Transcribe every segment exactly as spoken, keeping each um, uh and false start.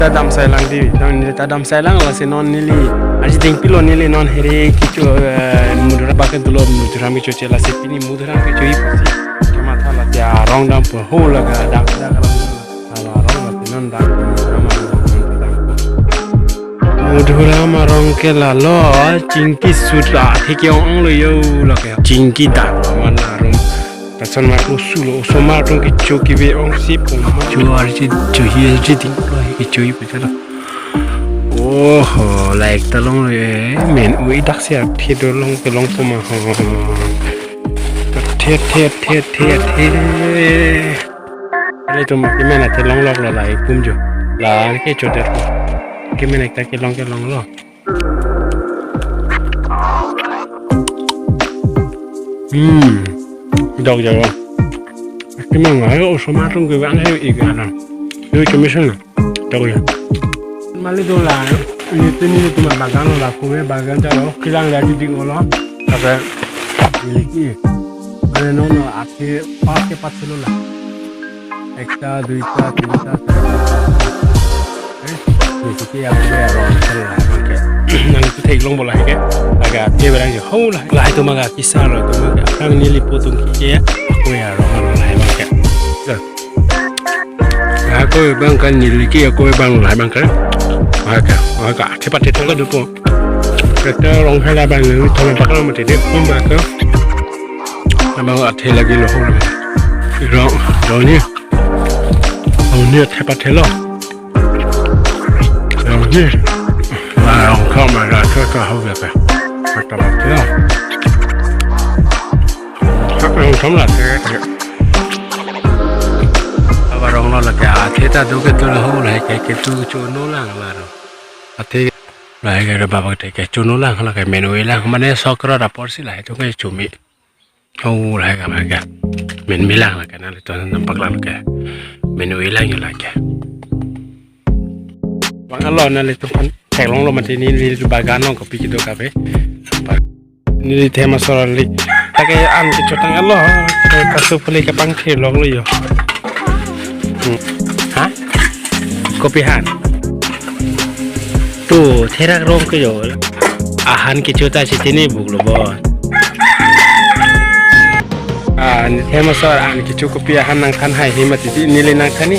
Ta dam sai lang di, non neli ta dam sai lang, lasi non neli arje ding pilo, neli non here kecho, eh, Madhuram bak ke dolo, Madhuram kecho che, lasi pini Madhuram kecho-i pusi kematha, lasi arong dampo, ho laga dak dak arong. Lalo arong lasi non dak Madhuram arong, non ta dampo. Madhuram arong ke lalo, chingki sut la, theke ong ong lo yo, lake chingki dak man arong. Lason ma oso lo, osomar atum kecho keve ong si pon ma. Cho arje, cho-i arje ding lo he, kecho-i pu chalo. Oho, la ekta long lo ye, men ui dak si athe do long ke longpo ma ho. Athe, athe, athe, athe, athe. Are tum kemen athe longlok lo la ekpum jo. La kecho det lo. Kemen ekta kelong kelong lo. Hmm. Dok jawa. Kimang ayo osomar atum kevang he ik ana. Yo commission. Dok ya. Mali do la. Ini tini itu mah bagan lo la, kue bagan jalo. Kilang dari ding olo. Kata. Ini ki. Ada nono athe pas ke pas lo la. Ekta, duita, tinta, charta, pasta. Eh, ni sike ya, kue arong, kue arong ke. Nangtum theklongpo lahai ke. Laga athe berang jo. Ho lahai. Lahai atum ma kesar lo atum ma ke. Kang neli pu atum ke ya. Kue arong arong lahai ma ke. Ya. Kue abang kan neli ke ya, kue abang lahai abang ke. Ma ke. Ma ke. Athe pathe thang ke dopo. Kata rong hala abang ni thong paklo mati de. Pun ma ke. Abang athe lagi lo ho lo. Rong, rong ni. Rong ni athe pathe lo. Rong ni. Ma rong kha ma ra kha kha ho ya ka. Mata mati lo. Rong thom la the. Aba rong lo la ka. Athe ta do ke tu lo ho la ke ke tu chono lang la ro. Athe la ke ro baba te ke chono lang la ke men ui lang mane sokra ra por si la he tu ke chumi. Oh, lahai ka, lahai ka. Men melang lahai ka, nanglitum nangpaklang lahai ka. Men ui lang yo lahai ka. Bang alo nanglitum aphan theklonglo mati, neli bagan along kopi kedo kape. Neli thema sorali. Lake an kechotang alo. Kasu puli kepangthir longlo yo. Hmm. Ha? Kopi han. To, therak rong ke yo. Ahan kecho ta si tini buk lo bo. Ah, ni thema sor an kecho kopi ahan nangthan hai hi mati di neli nangthan ni.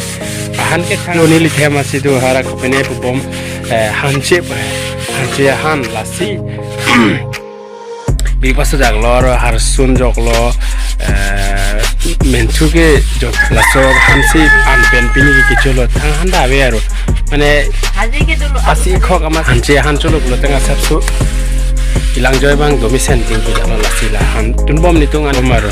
Ahan ke than neli thema si do hara kopine pu bom, eh, hanche, hanche ahan lasi. Big paso jak lo, aro harsun jok lo, eh, menthu ke jok, laso hansi an pen pini ke kecho lo, thang han da ave aro. Mane, haji ke dulu asi khok ama hanche han cholo pulo teng asap su. Ilang joi bang domi senting ke jalo lasi la han. Tun bom nitung an aro.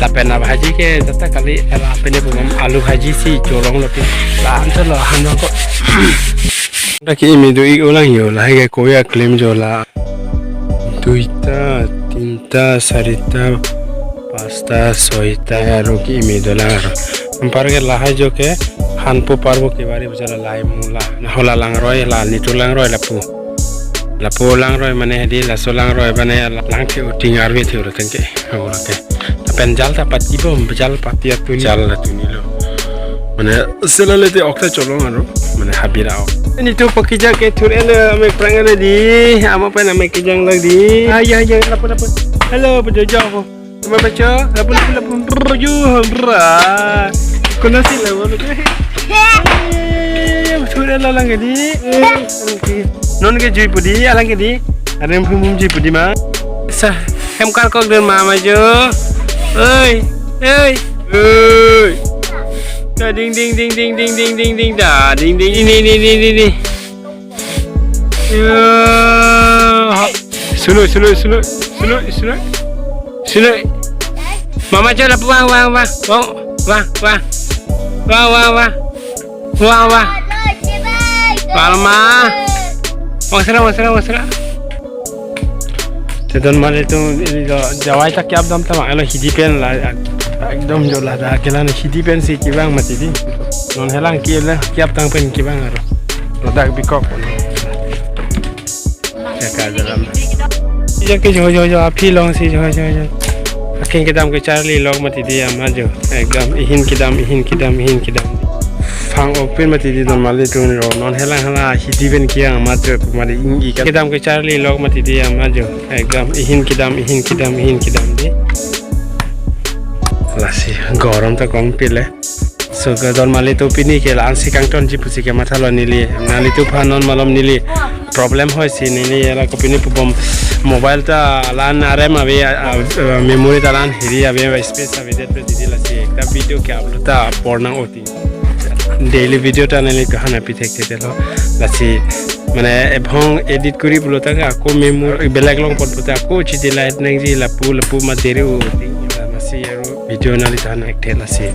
Lapen abhaji ke jata kali, lapen e bom alu bhaji si cholong lo pi. La han cholo han bang ko. Dak kimi do-ik ulang yo, lahai ke koya klim jo la. Duita, tinta, sarita, pasta, soita, aro kimi dolang aro. Anpar ke lahai jo ke, hanpo parbo kebari bajala lahai mula. Nahola langroi, la nitu langroi lapu. Lapu langroi mane hedi, laso langroi mane la-, lang ke uting arve the ulo tengke. Oke. Lapen jal ta pati bom, jal pati atuni. Jal atuni lo. Mane sela lete okta cholong aro. Mane habira ok. Nitu pakija ke thur ele ame prang ele di. Ama pen ame kijang lag di. Ay ay ay lapu lapu. Hello, pu jojo. Ame bacho, lapu lapu lapu. Brr, ju, brr, ah. Kuna si lapu lapu. Eh, thur ele lang ke di. Eh, oke. Non ke jui pu di, alang ke di. Arem phum phum ji pu di ma. Sa, hem kar kok den ma ma jo. Oi, oi, oi. Da ding ding ding ding ding ding ding ding da ding ding ding ding ding ding ding. Ya. Sulu sulu sulu sulu sulu. Sulu. Mama jo lapu wang wang wang. Wang wang wang. Wang wang wang. Wah, wah. Palma. Wangsera, wangsera, wangsera. Teton male tu ini jo jawai ta kiap dam tama elo hidi pen la ekdom jo la da kelan hidi pen si kibang mati di. Non helang ki le kiap tang pen kibang aro. Rodak bikok. Kaka dalam. Iya ke jo jo jo aphi long si jo jo jo. Akhing kedam ke charli long mati di ama jo. Ekdom ihin kedam ihin kedam ihin kedam. Phang-ok pen mati di don mali tung ro non helang hala hidi pen kiang amat jo mali ing i kedam kecharli lok mati di amat jo. Ekdam ihin kedam, ihin kedam, ihin kedam di. Lasi gorom ta kong pile. So ke don mali to pini ke la-ansi kangtonji pusi kemathalo neli. Nanglitumphan non malom neli problem hoisi neli ela kopine pubom mobile ta lan arem ave, a, a, memory ta lan hiri ave, space ave det pe didi lasi ekta video ke upload ta apor nang oti. Daily video ta nanglitumphan apithek thekthelo. Lasi mane ebhong edit kuri pulo ta ako memory belek long pot puta ako chidi light nangji lapu lapu ma deri oti. Lasi aro video nanglitumphan ekthe lasi.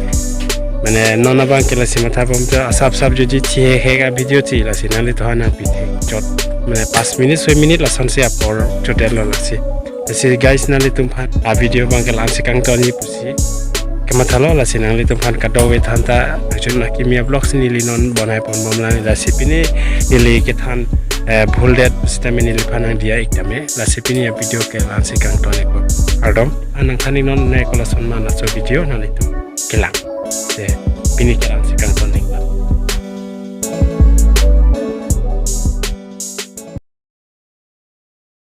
Mane non abang ke lasi mathapom ta asap sap joji thi he he ka video thi lasi nanglitumphan apithek chot. Mane pas minute, soi minute lasonsi apor chotdetlo lasi. Lasi guys nanglitumphan a video abang ke la-ansi kangtonji pusi kemathalo lasi nanglitumphan kadokave than ta action akimi a vlogs neli non bonai ponbom lang lasi pini neli kethan eh, bhul det sitame neliphan nangdiya ik tame lasi pini a video ke la-ansi kangton ikpo. Kardom. Anang than ik non ne kolason ma laso video nanglitum kelang. Te pini ke la-ansi kangton.